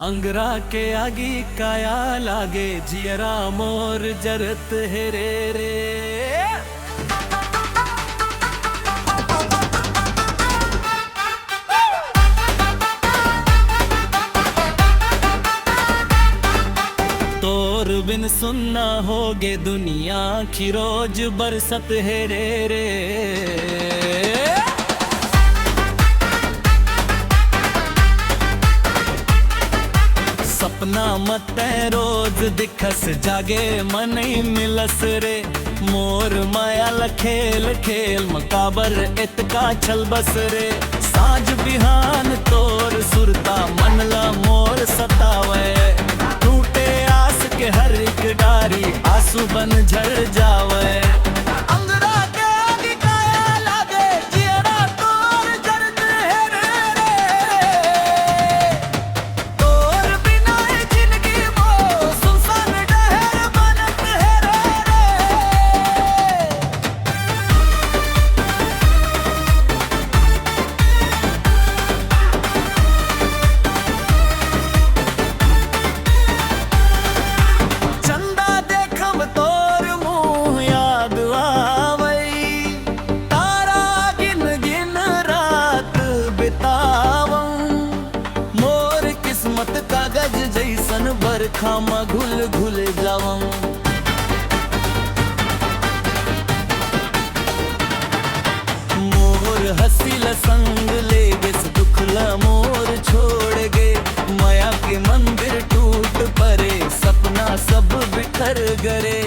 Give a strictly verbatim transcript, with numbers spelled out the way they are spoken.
अंगरा के आगी काया लागे, जियरा मोर जरत हे रे रे। तोर बिन सुन्ना होगे दुनिया, खिरोज बरसत हे रे रे। सपना म तैं रोज दिखस, जागे म नइ मिलस रे। मोर माया ल खेल खेल म काबर एतका छलबस रे। साँझ बिहान तोर सुरता मन ल मोर सतावय। टूटे आस के हर एक डारी आंसू बन झर जावय। अंगरा के आगी काया लागे, जियरा तोर जरत हे रे रे। तोर बिना ए जिनगी मोर सुनसान डहर बनत हे रे रे। चंदा देखम तोर मुँह याद आवई, तारा गिन गिन रात बितावं। मोर किस्मत कागज जइसन बरखा म घुल घुल जावं। मोर हंसी ल संग ले गेस, दुख ल मोर छोड़ गे। मया के मंदिर टूट परे, सपना सब बिखर गरे।